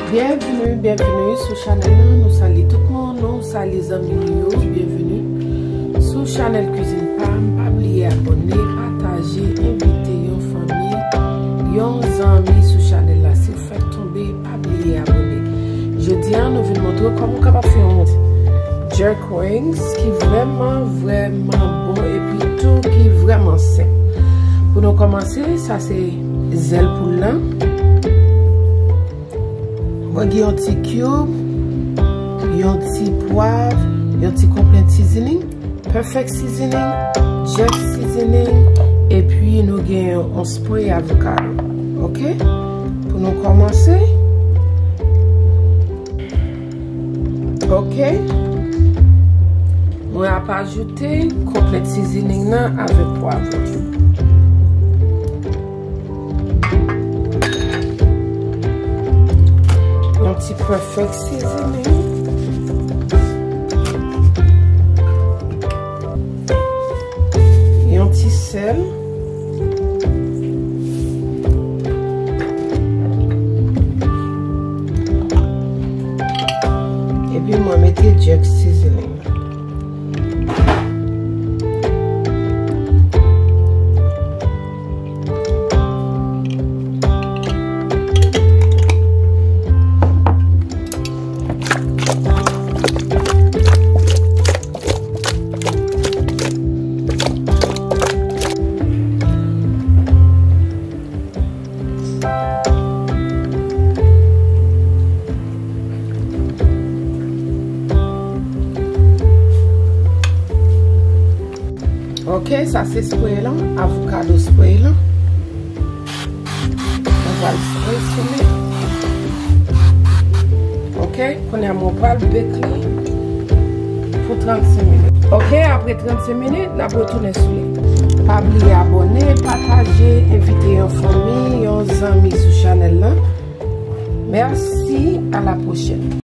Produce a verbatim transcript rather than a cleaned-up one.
Byenvini, byenvini sou chanèl la. Nou salye tout moun, nou salye zanmi nou yo. Byenvini sou chanèl Kwizin Pa M. Pa bliye abòne, pataje, envite yon fanmi, yon zanmi sou chanèl la. Si w fèk tonbe, pa bliye abòne. Jodi a, nou vin montre w kòman w kapab fè yon jerk wings ki vrèman, vrèman bon epi tou ki vrèman senp. Pou nou kòmanse, sa se zèl poul lan. Mwen gen yon ti cube, yon ti pwav, yon ti konplèt seasoning, perfect seasoning, jerk seasoning, epi nou gen yon spray avocado. Oke? Pou nou kòmanse. Oke? Mwen ap ajoute konplèt seasoning nan avèk pwav lan. Yon ti perfect seasoning. Yon ti sèl. Epi mwen mete jerk seasoning. Oke, sa se spray lan, avocado spray lan. Mwen pral spray sou li. Oke, kounye a mwen pral bake li pou trannsenk minit. Oke, apre trannsenk minit, n ap retounen sou li. Pa bliye abòne, pataje, envite yon fanmi, yon zanmi sou chanèl lan. Mèsi, a la pwochèn.